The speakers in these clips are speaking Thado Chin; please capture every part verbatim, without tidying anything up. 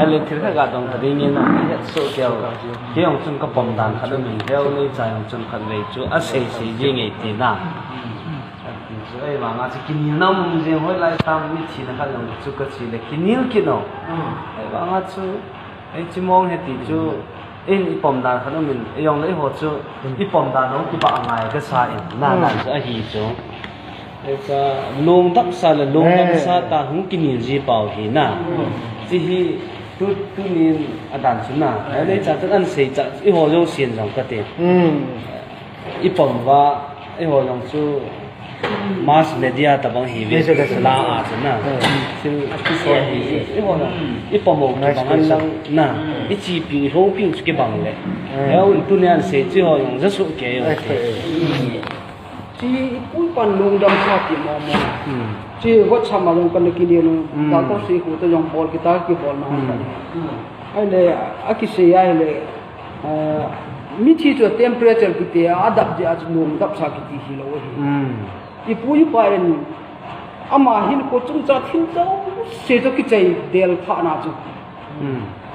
Le thil khat ga dong kha ding in a, het soh kei u. Kei jong chun ka pom dan khat um in, heu nei cha jong chun khat vei chu asei sei jing e ti na. Chu ahivanga chu kinelna um jing, hoilai tam mithi na khat jong chu ka chi le kinel kit u. Ahivanga chu, ei chi mong he ti chu, in i pom dan khat um in, ei jong le eiho chu, i pom dan jong kibang ngai ka sa in, na dan chu ahi chu. Ei cha, lungdamsa le lungdamsa ta hung kinel ji pau hi na. Chi hi, tu, tunin a dan chu na. Ei cha, tu an sei cha, eiho jong sin jong ka ti. I pom uva, eiho jong chu mass media tabang hi ve, la a chu na. Thil, thil so hi, eiho jong, i pom u kibang an lang na. I chi piu, i hou piu chu kibang le. Eiho tunin an sei chu eiho jong, ja soh kei u. Chi i pu i pan lungdamsa ti mo mo. Chi WhatsApp a jong kana kinel u. Doctor Seikhu te jong bol kita kibol na hon kani. Ahile, akisei ahile, eh, mithi chu temperature kiti a, adap jeh a chu lungdamsa kiti hilou ahi. I pu i pa in, ama hinkho chungchang thil jouse chu kichai del phat na chu.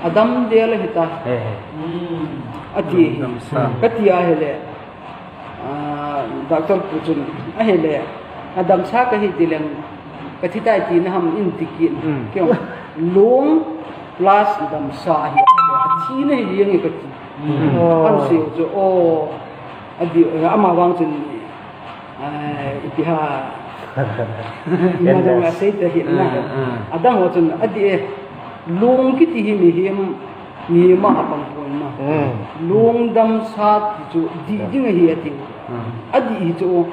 Adam del ahi ta. Ati ahi. Kati ahile. Ah, doctor pu chun, ahile, adamsa kahi ti leng, kathi tai tina ham in ti kit. Kei jong, lung plus damsa ahi, athi nahi jeng e kati. An sei u chu, o, adi, ama vang chun, ah, ipi ham, ima jong asei ta hi na. Adang ho chun, adi e, lung kiti hi mihem, Mihem a apang poi na. Lungdamsa ti chu dih ding ahi ati. Adih hi chu.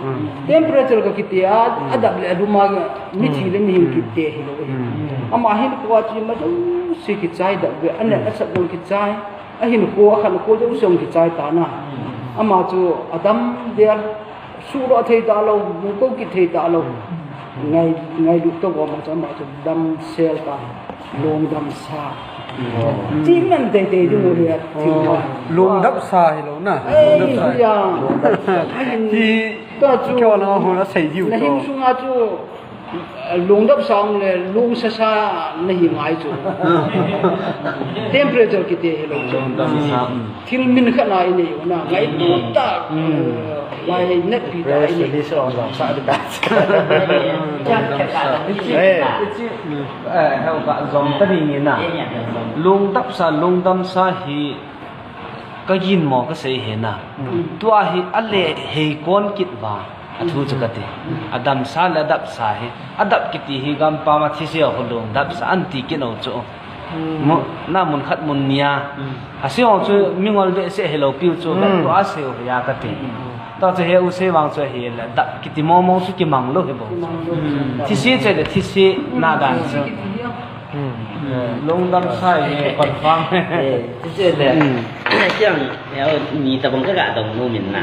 Temperature ka kiti a, adap le alum a mithi le mihem kiti hilou ahi. Ama hinkho a chu ima jouse kichai dap ve, anat asat jong kichai. Ahinkho, akhankho jouse jong kichai ta na. Ama chu adam dia. Suhlo thei talou, muko kit thei talou. Ngai, ngailut to gom chu ama chu damsel ta. Lungdamsa. Chi man tei tei ding u hi a, chi man. Lungdamsa hilou na. Ei, lungdamsa. Hi a. Ahin, hi, ta chu, kei vang hung a sei diu na to. Hin sunga chu, Lungdamsa le lungsasa nahi ngai chu. Temperature kiti hilou chu. Lungdamsa. Thil min khat na inei u na, ngaito tah, eh, lainatpi tah inei. Lungdamsa. Eh, eh, heo ka jom ta ding in na. Lungdamsa, lungdamsa hi Ka ginmo kasei ahi na. Tua hi ale hei kon kit uva. Athu chu kati. Adamsa le adapsa hi. Adap kiti hi gampam a thise ho lungdamsa anti kit u chu. Mu, na mun khat mun ni a. Ase ho chu mingol behseh hilou piu chu. Tua asei u hi a kati. Tua chu he u sei vang chu hile dap kiti momo chu kimang lou hi bou. Thise chu le thise na dan chu. Lungdamsa hi confirm. Eh, ti chu le. Kiang, ya, ni tabang ka ga dong nom in na.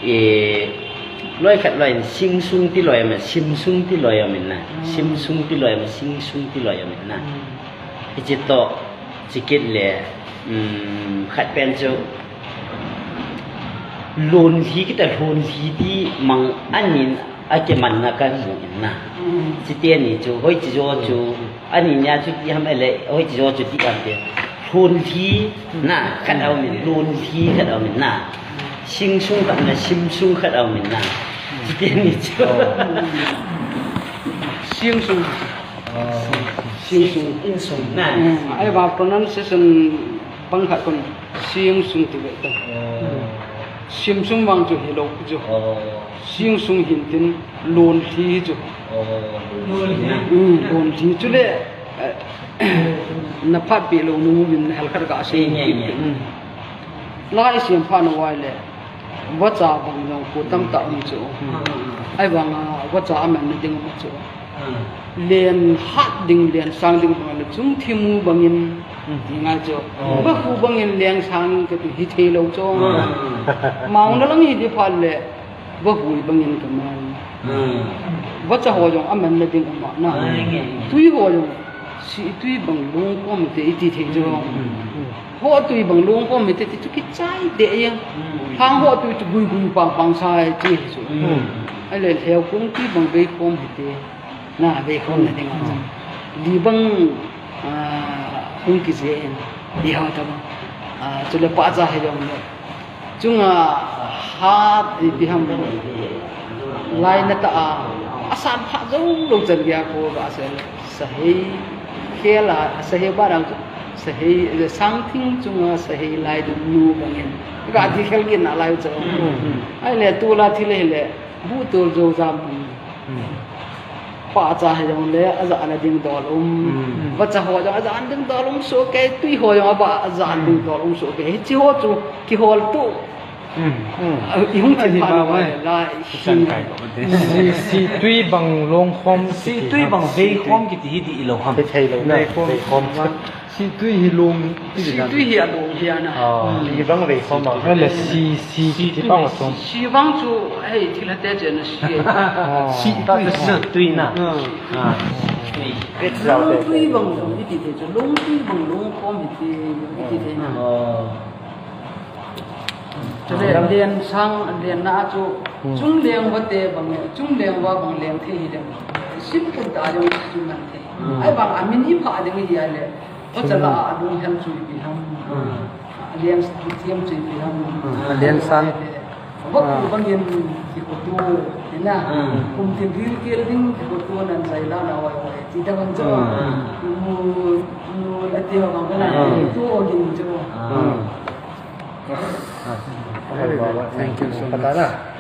Eh, loi khat loi in sing sung ti loi aum in, sim sung ti loi aum in na. Sim sung ti loi aum in, sing sung ti loi aum in na. Hichi toh, chikit le, um, khat pen chu, Lonlhi kita lonlhi ti mang anin akimanna kamu in na. Chite ni chu, hoiche jo chu, ani nia chu ti ham ele, hoiche jo chu ti ham te. Lonlhi na, khat aum in, lonlhi khat aum in na. Sing sung khat na, sim sung khat aum in na. Chite ni chu. Sing sung. Sing sung. In sung na. Ahivang pronunciation bang khat kon sing sung ti ve ta. Sim sung vang chu hilou chu. Sing sung hin tin lonlhi chu. Lonlhi chu le, eh, na phat pi lou nu vin hal khat ka sei. Lai sim pha na vai le. Vacha bang jong ko tamtah um chu. Ahivang a vacha aman na ding um chu. Len hat ding, len sang ding bang le chung thimu bangin ti ngai chu. Vahu bangin leng sang kati hi thei lou chu. Mauna lang hi di phat le vahui bangin ka mai. Vacha ho jong aman na ding um na. Tui ho jong si tui bang lung kom te iti thei chu. Ho tui bang lung kom te ti chu kichai te yang. Hang ho tui chu gui gui pang pang sai ti chu. Ale lheu kung tui bang bei kom te. Na, vei khom na ding a. Li bang, ah, Hung kije in, iho tabang. Ah, chule pahcha hi jong le. Chunga hat ipi ham. Laina tah a, asan pha jong lou chan geiya kho kasei. Sahei khel a, sahei ba dang chu. Sahei, eh, sang thing chunga sahei lai dum nu bangin. Kati khel gin na lai chu. Hmm. Ahile tula thil hile, bu tol jo jam. Hmm. Pahcha hi jong le, ajana ding dol um. Hmm. Vacha ho jong, ajana ding dol um soh kei, tui ho jong, ava ajana ding dol um soh kei. Hichi ho chu, kihol tu. Hmm. Hmm. Ah, ihung thil pha mai la, hi. Si, situi bang long khom, situi bang vei khom kiti hi di ilou ham. Thei lou na, vei khom. Vei khom. Situi hi long, situi hi along hi ana. Ah. Hmm. Ibang vei khom a. Ahile si, si, si kiti bang a chom. Si bang chu, hei, thil hate chena si. Ah. Situi, situi na. Hmm. Ah. Situi. Longtui bang jong iti thei chu, longtui bang long khom iti, iti thei na. Oh. Chule len sang, lenna chu, hmm, chungleng vate bang, chungleng va bang leng thei hi leng. Sim kun ta jong chu man thei. Hmm. Ahivang amin hi pha ding hi ahile. Vacha la a lunghel chu ipi ham. Hmm. Alen thiam chu ipi ham. Hmm. Alen sang. Vaku bangin kikhoto, ina. Hmm. Kum thim ril kel ding kikhoto nan jai la na oi oi. Ti da bang chu. Hmm. Nu, nu la ti ho bang na. Hmm. Tu o ding chu. Hmm. Thank you so much.